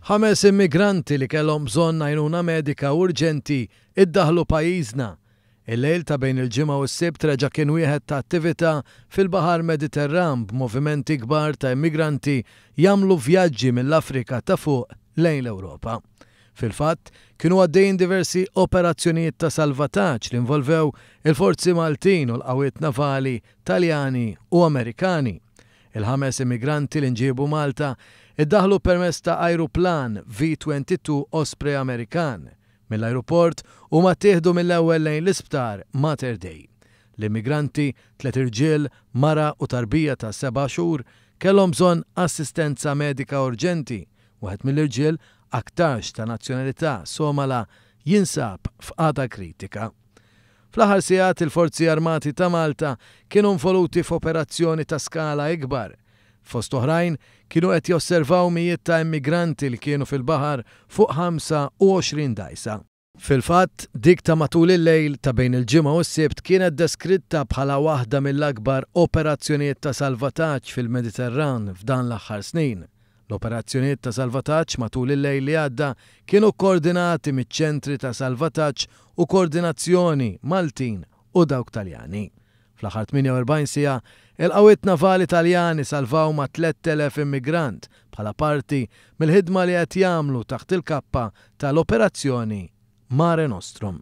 Ħames immigranti li kellhom bżonn għajnuna medika urġenti iddaħħlu pajjiżna. Il-lejl ta' bejn il-Ġimgħa u s-Sibt reġa' kien wieħed ta' attività fil-Baħar Mediterran b'movimenti kbar ta' immigranti jagħmlu vjaġġi mill-Afrika ta' Fuq lejn l-Ewropa. Fil-fatt, kienu għaddejjin diversi operazzjonijiet ta' salvataġġ li involvew il-forzi Maltin u l-qawwiet navali Taljani u Amerikani. Il-ħames immigranti li nġiebu Malta iddaħħlu permezz ta' ajruplan V-22 Osprey Amerikan. Mill-ajruport huma ttieħdu mill-ewwel lejn l-isptar Mater Dei. L-immigranti, tliet irġiel, mara u tarbija ta' seba' xhur, kellhom bżonn assistenza medika urġenti. Wieħed mill-irġiel, aktarx ta' nazzjonalità Somala, jinsab f'qagħda kritika. Fl-aħħar sigħat il-Forzi Armati ta' Malta kienu involuti f'operazzjoni ta' skala ikbar. Fost oħrajn, kienu qed josservaw mijiet ta' immigranti li kienu fil-baħar fuq 25 dgħajsa. Fil-fatt, dik ta' matul il-lejl ta' bejn il-Ġimgħa u s-Sibt kienet deskritta bħala waħda mill-akbar operazzjonijiet ta' salvataġġ fil-Mediterran f'dan l-aħħar snin. L-operazzjonijiet ta' salvataġġ matul il-lejl li għadda kienu kkoordinati miċ-ċentri ta' salvataġġ u koordinazzjoni Maltin u dawk Taljani. Fl-aħħar 48 siegħa, il-qawwiet navali Taljani salvaw ma' 3,000 immigrant bħala parti mill-ħidma li qed jagħmlu taħt il-kappa tal-operazzjoni Mare Nostrum.